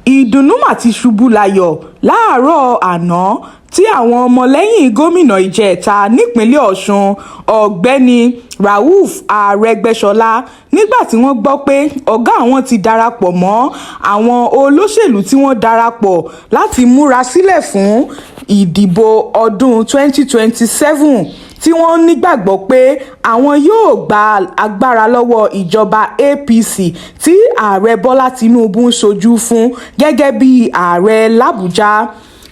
Ìdùnnú mà ti ṣubú layọ̀ láàárọ̀ àná tí àwọn ọmọlẹ́yìn gómìnà ìjẹta nípìnlẹ̀ Ọ̀sùn, Ọ̀gbẹ́ni Rauf Àrègbéṣọlá, nígbà tí wọ́n gbọ́ pé ọ̀gá àwọn ti darapọ̀ mọ́ àwọn olóṣèlú tí wọ́n darapọ̀ láti múra sílẹ̀ fún ìdìbò ọdún 2027, tí wọ́n nígbàgbọ́ pé àwọn yóò gba agbára lọ́wọ́ ìjọba APC tí Ààrẹ Bọ́lá Tínúbù ń ṣojú fún gẹ́gẹ́ bíi ààrẹ làbújá.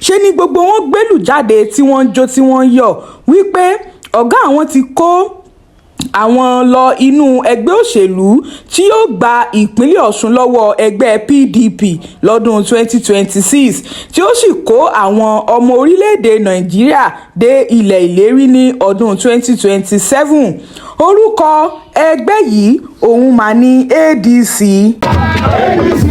Ṣe ni gbogbo wọn gbélú jáde tí wọ́n ń jó, tí wọ́n ń yọ̀ wípé ọ̀gá àwọn ti kó àwọn lọ inú ẹgbẹ́ òṣèlú tí yóò gba ìpínlẹ̀ Ọ̀sùn lọ́wọ́ ẹgbẹ́ PDP lọ́dún 2026, tí ó sì kó àwọn ọmọ orílẹ̀-èdè Nàìjíríà dé ilẹ̀ ìlérí ní ọdún 2027. Orúkọ ẹgbẹ́ yìí ọ̀hún mà ní ADC. ADC.